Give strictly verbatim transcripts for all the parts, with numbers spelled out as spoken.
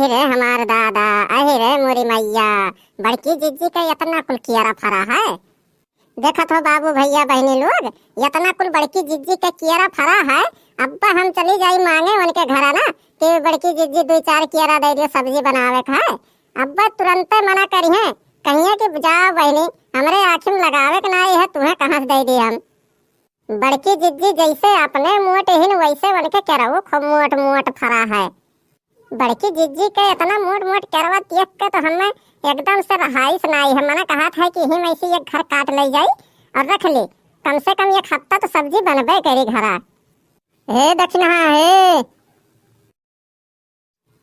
रे हमार दादा, अहि रे मोरी मैया, बड़की जिज्जी के एतना कुल कियरा फरा है। देखत हो बाबू, भइया, बहिनी लोग, एतना कुल बड़की जिज्जी के कियरा फरा है। अब्बा हम चली जाई माँगे उनके घरा ना, कि बड़की जिज्जी दुइ चार कियरा दइ दियो, सब्जी बनावे के है। अब्बा तुरंते मना करिहें, कहिहें कि जाओ बहिनी, हमरे आँखी में लगावे के नाई है, तुहें कहाँ से दइ दी हम। बड़की जिज्जी जइसे अपने मोट हिन, वइसे उनके केरवो खूब मोट मोट फरा है। बड़की जिज्जी के एतना मोट मोट केरवा देख के तो हमें एकदम से रहाइस नाई है। मना कहत है कि ही में से एक घर काट लइ जाई अउर रख ली, कम से कम एक हफ्ता तो सब्जी बनबे करी घरा। हे दखिनहा हे,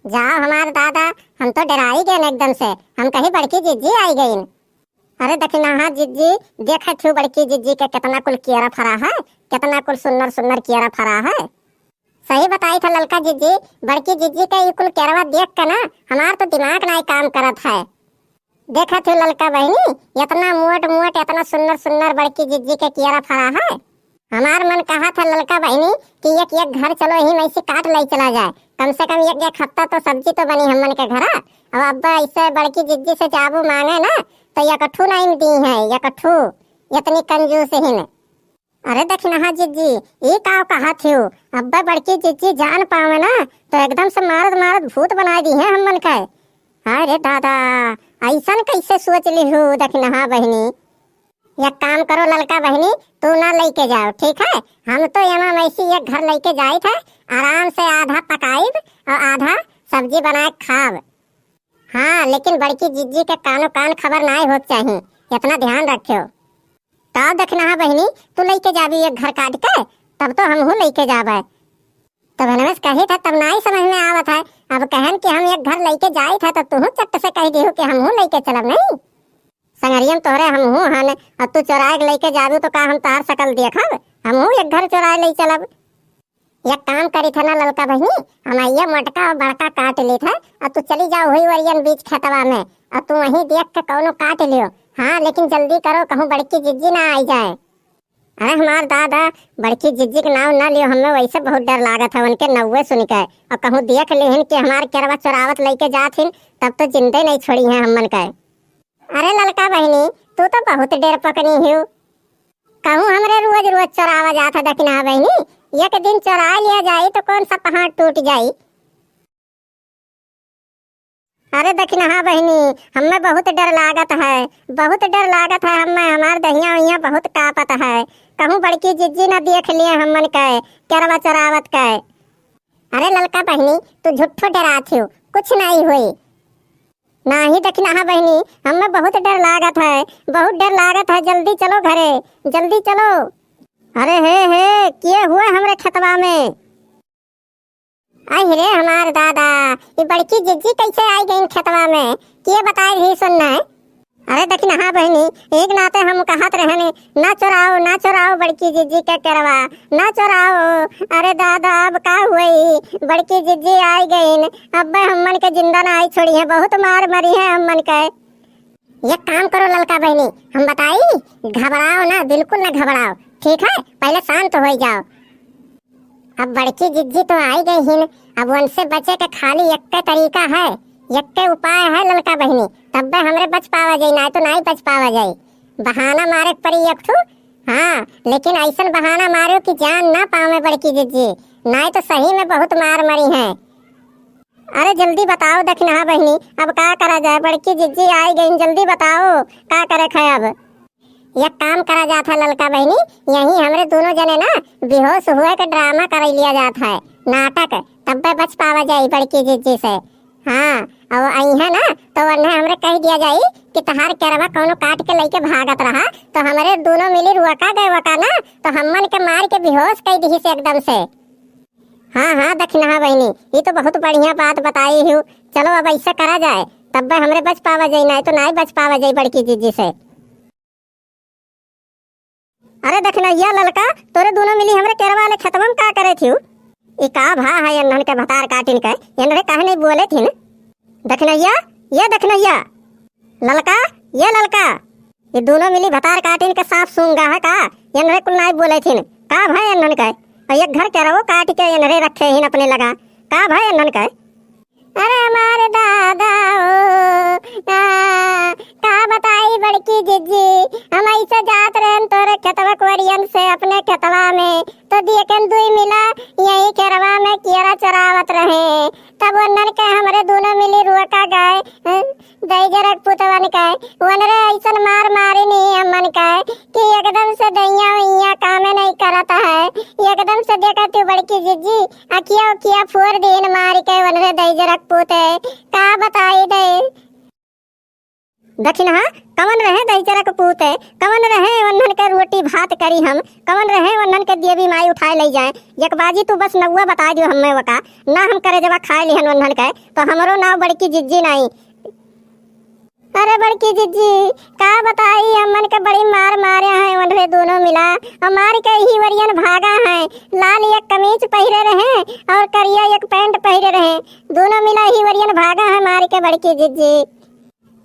जाओ हमार दादा, हम तो डेराइ गएन एकदम से। हम कही बड़की जिज्जी आइ गइन। अरे दखिनहा जिज्जी, देखत हू बड़की जिज्जी के केतना कुल कियरा फरा है, केतना कुल सुन्नर सुन्नर कियरा फरा है। सही बताइत है ललका जिज्जी, बड़की जिज्जी के ई कुल केरवा देख के ना हमार तो दिमाग नाई काम करत है। देखत हू ललका बहिनी, एतना मोट मोट, एतना सुन्नर सुन्नर बड़की जिज्जी के कियरा फरा है। हमार मन कहत है ललका बहिनी कि एक एक घर चलो ही में से काट लइ चला जाए, कम से कम एक एक हफ्ता तो सब्जी तो बनी हमन के घरा। अब अब्बा अइसे बड़की जिज्जी से जाबू माँगे ना तो एक ठू नाई दीहें, एक ठू, एतनी कंजूस हिन। अरे दखिनहा जिज्जी, ई का कहत हू? अब्बा बड़की जिज्जी जान पावे ना तो एकदम से मारत मारत भूत बनाइ दीहें हमन के। अरे दादा, अइसन कइसे सोच लिहू दखिनहा बहिनी? एक काम करो ललका बहिनी, तू ना लइके जाओ, ठीक है? हम तो एमा में से एक घर लइके जाइत है, आराम से आधा पकाइब अउर आधा सब्जी बनाए खाब। हाँ, लेकिन बड़की जिज्जी के कानो कान खबर नाई होत चाही, एतना ध्यान रख्यो। तब दखिनहा बहिनी, तू लइके जाबी एक घर काट के, तब तो हमहू लइके जाबे। तब हनमेस कही था, तब नाई समझ में आवत है। अब कहन कि हम एक घर लइके जाइत है, तो तुहू चट से कहि दिहू कि हमहू लइके चलब, नहीं? संगरियम तोहरे हमहू हन, अब तू चोराए के लइके जाबू तो का हम तोहार सकल देखब? हमहू एक घर चोराए लइ चलब। एक काम करी थे ना ललका बहिनी, हम ये मोटका अउर बड़का काट ली थे, अउर तू चली जाओ हुई वरियन बीच खेतवा में, अउर तू वहीं देख के कौनो काट लियो। हाँ, लेकिन जल्दी करो, कहूँ बड़की जिज्जी ना आइ जाए। अरे हमार दादा, बड़की जिज्जी के नाव ना लियो, हमें वइसे बहुत डर लागत है उनके नौवे सुन के, अउर कहूँ देख लेहिन कि हमार केरवा चोरावत लइके जात हिन, तब तो जिंदे नहीं छोड़ी हैं हमन के। अरे ललका बहिनी, तू तो बहुत डेरपकनी हिउ। कहूँ हमरे रोज रोज चोरावा जात है दखिनहा बहिनी, एक दिन चोराइ लिया जाई तो कौन सा पहाड़ टूट जाई। अरे दखिनहा बहिनी, हमें बहुत डर लागत है, बहुत डर लागत है हमें, हमार दहिया उहिया बहुत काँपत है। कहूँ बड़की जिज्जी ना देख लिए हमन के केरवा चोरावत के। अरे ललका बहिनी, तू झुट्ठो डेरात हिउ, कुछ नाई होई। नाहीं दखिनहा बहिनी, हमें बहुत डर लागत है, बहुत डर लागत है, जल्दी चलो घरे, जल्दी चलो। अरे हे, हे, के हुए हमरे खेतवा में? अहि रे हमार दादा, ई बड़की जिज्जी कइसे आइ गइन खेतवा में? के बताए रही सुन ना? अरे दखिनहा बहिनी, एक नाते हम कहत रहनी, ना चोराओ, ना चोराओ बड़की जिज्जी के केरवा, ना चोराओ। अरे दादा, अब का हुई? बड़की जिज्जी आइ गइन, अब्बे हमन के जिंदा नाई छोड़िहें, बहुत मार मरिहें हमन के। एक काम करो ललका बहिनी, हम बताई, घबराओ ना, बिल्कुल ना घबराओ, ठीक है? पहिले शांत होइ जाओ। अब बड़की जिज्जी तो आइ गइ हिन, अब उनसे बचे के खाली एक्के तरीका है, एक्के उपाय है ललका बहिनी, तब्बे हमरे बच पावा जाई, नाहीं तो नाहीं बच पावा जाई। बहाना मारे के पड़ी एक ठू, हाँ, लेकिन अइसन बहाना मारो कि जान ना पावे बड़की जिज्जी, नाहीं तो सही में बहुत मार मरिहें। अरे जल्दी बताओ दखिनहा बहिनी, अब का करा जाए, बड़की जिज्जी आइ गइन, जल्दी बताओ का करे खाए अब। एक काम करा जात है ललका बहिनी, यहीं हमरे दुनो जने ना बेहोश हुए के ड्रामा कर लिया जात है, नाटक, तब्बे बच पावा जाई बड़की जिज्जी से। हाँ, अउ अइहें ना तो उन्हें हमरे कहि दिया जाई कि तहार केरवा कौनो काट के लइके भागत रहा, तो हमरे दुनो मिली रुआ का गए वका ना, तो हमन के मार के बेहोश कइ दिहिस एकदम से। हाँ, हाँ, दखिनहा बहिनी, ई तो बहुत बढ़िया बात बताई हिउ। चलो, अब अइसे करा जाए, तब्बे हमरे बच पावा जाई, नाहीं तो नाहीं बच पावा जाई बड़की जिज्जी से। अरे दखिनहिया ललका, तोरे दुनो मिली हमरे केरवा वाले खेतवा में का करे थिउ? ई का भा है एन्हन के भतार काटिन के, एन्हरे काहे नहीं बोले थिन? दखिनहिया, ये दखिनहिया, ललका, ये ललका, ये दुनो मिली भतार काटिन के साफ सूंघा है का? एन्हरे कुल नाई बोले थिन, का भा एन्हन के? अउ एक घर केरवो काटि के एन्हरे रखे हिन अपने लगा, का भा एन्हन के? अरे हमारे दादा हो, आ, का बताई बड़की जिज्जी, हम ऐसे जात रहन तोरे खेतवा कोरियन से अपने खेतवा में, तो दियकन दुई मिला यही केरवा में कियरा चरावत रहे। तब वन्हन के हमरे दूनो मिली रोका गए, हैं? दहिजरक पूतवन के, वनरे ऐसन मार मारिन हमन के कि एकदम से दहिया उइया कामे नहीं करत है। एकदम से देखत हूँ बड़की जिज्जी, अखिया उखिया फोर दीन मारि के वनरे दहिजरक पूते। का बताई दे। दखिनहा, कवन रहे दहिजरक पूते, कवन रहे वन्हन के रोटी भात करी हम, कवन रहे वन्हन के देवी माई उठाए लई जाए। एक बाजी तू बस नउआ बताइ दियो हम्मे वका, ना हम करेजवा खाए लिहन वन्हन के, तो हमरो नाव बड़की जिज्जी नाई। अरे बड़की जिज्जी, का बताई, हमन के बड़ी मार मारे हैं वनरे दूनो मिला। और मारि के ही वरियन भागा हैं। लाल एक कमीज पहिरे रहे और करिया एक पैंट पहिरे रहे। दूनो मिला ही वरियन भागा हैं मारि के बड़की जिज्जी।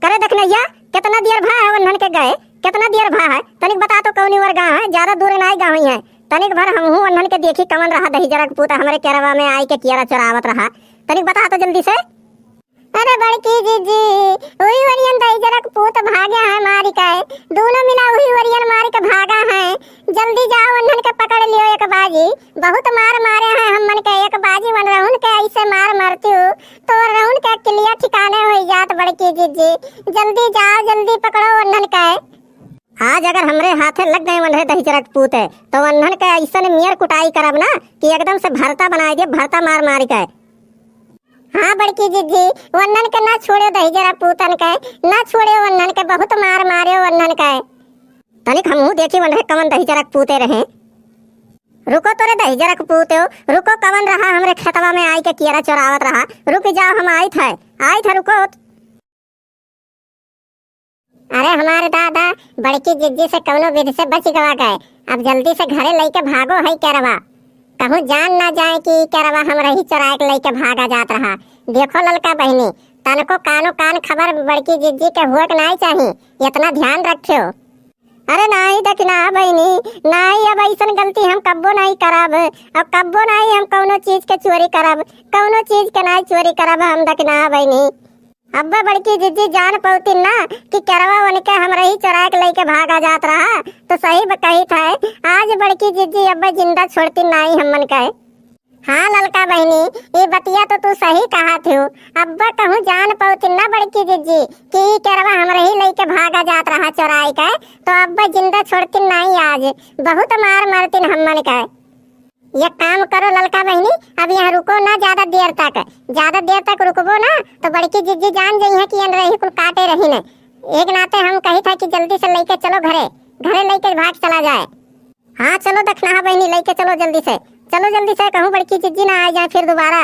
करे दखिनहा, केतना देर भा है वन्हन के गए, केतना देर भा है? तनिक बता तो कौनी ओर गा है, ज्यादा दूर नाई गा हुई है। तनिक भर हमहू वन्हन के देखी कवन रहा दहिजरक पूत हमरे केरवा में आइ के कियरा चोरावत रहा। तनिक बता तो जल्दी से। अरे बड़की जिज्जी, उही वरियन दहिजरक पूत भागे हैं मारि के, दूनो मिला उही वरियन मारि के भागा हैं। जल्दी जाओ वन्हन के पकड़ लियो एक बाजी, बहुत मार मारे हैं हमन के। एक बाजी वनरहुन के ऐसे मार मारती हूँ तो वनरहुन के किलिया ठिकाने होइ जात बड़की जिज्जी। जल्दी जाओ, जल्दी पकड़ो वन्हन के। आज अगर हमरे हाथे लग गए वनरे दहिजरक पूते, तो वन्हन के ऐसन मियर कुटाई करब ना कि एकदम से भरता बनाइ दे, भरता मार मारि के। हाँ बड़की जिज्जी, वन्हन के ना छोड़े दहिजरक पूतन के, ना छोड़े वन्हन के, बहुत मार मारे वन्हन के। तनिक हमहू देखी वनरे कवन दहिजरक पूते रहे। रुको तोरे दहिजरक पूते हो, रुको कवन रहा हमरे खेतवा में आइ के कियरा चोरावत रहा। रुक जाओ, हम आइत है, आइत है, रुको। अरे हमारे दादा, बड़की जिज्जी से कवनो विधि से बचि गवा गए। अब जल्दी से घरे लइके भागो है केरवा, कहूँ जान ना जाए कि ई केरवा हमरे ही चोराए के लइके भागा जात रहा। देखो ललका बहिनी, तनको कानो कान खबर बड़की जिज्जी के हुए के नाई चाही, इतना ध्यान रखियो। अरे नाई दखिनहा बहिनी, नाई, अब ऐसन गलती हम कब्बो नाई करब, अब कब्बो नाई हम कौनो चीज के चोरी करब, कौनो चीज के नाई चोरी करब हम दखिनहा बहिनी। अब्बे बड़की जिज्जी जान पौतिन ना कि केरवा वनके हमरे ही चोराए के लइके भागा जात रहा, तो सही ब-, कहित है, आज बड़की जिज्जी अब्बे जिंदा छोड़तिन नाई हमन के। हाँ ललका बहिनी, ई बतिया तो तू सही कहत हू। अब्बे कहूँ जान पौतिन ना बड़की जिज्जी कि ई केरवा हमरे ही लइके भागा जात रहा चोराए के, तो अब्बे जिंदा छोड़तिन नाई आज, बहुत मार मारतिन हमन के। एक काम करो ललका बहिनी, अब यहाँ रुको ना ज्यादा देर तक, ज्यादा देर तक रुकबो ना तो बड़की जिज्जी जान जइहे कि एनरही कुल काटे रहिन। एक नाते हम कहित है कि जल्दी से लइके चलो घरे, घरे लइके भाग चला जाए। हाँ चलो दखिनहा बहिनी, लइके चलो जल्दी से, चलो जल्दी से, कहूँ बड़की जिज्जी ना आइ जाए फिर दोबारा।